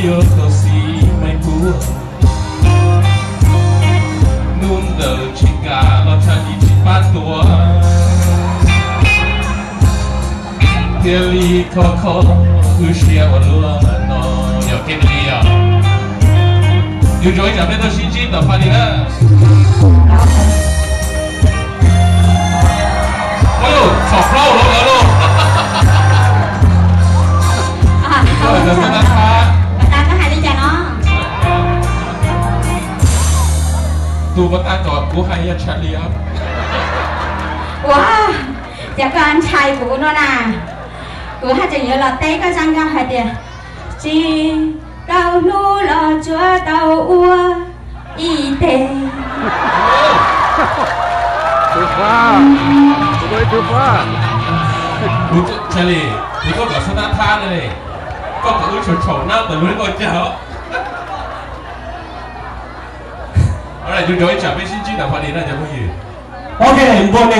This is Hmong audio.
Yuav tau xis mais puag, hnub ntawd tsis kam los Charlie tsis pab tua, thiaj li kho kho wb siab ua luaj no. Yog kev li yog, yus tso ib tsam peb tau sib ntsib tom Fas Lis na. Ua los txhom plaub los lawm lauj. Pas tas koj hais li cas no? Tus pas tas kom kuv hais yog Charlie. Ua, ces koj ntshai kuv no na. Kuv haj tseem yuav los teb koj zaj nkauj hais tias, tsis tau hlub los tsuav tau ua ib teg. Tus fab, tus fab. Kuv Charlie, kuv tuaj kom xub nab thab ne, koj kom wb tshau tshau nab tas lub neb koj cag os. Yus tso ib tsam peb sib ntsib tom Fas Lis na cov phooj ywg. Ok, npau ne.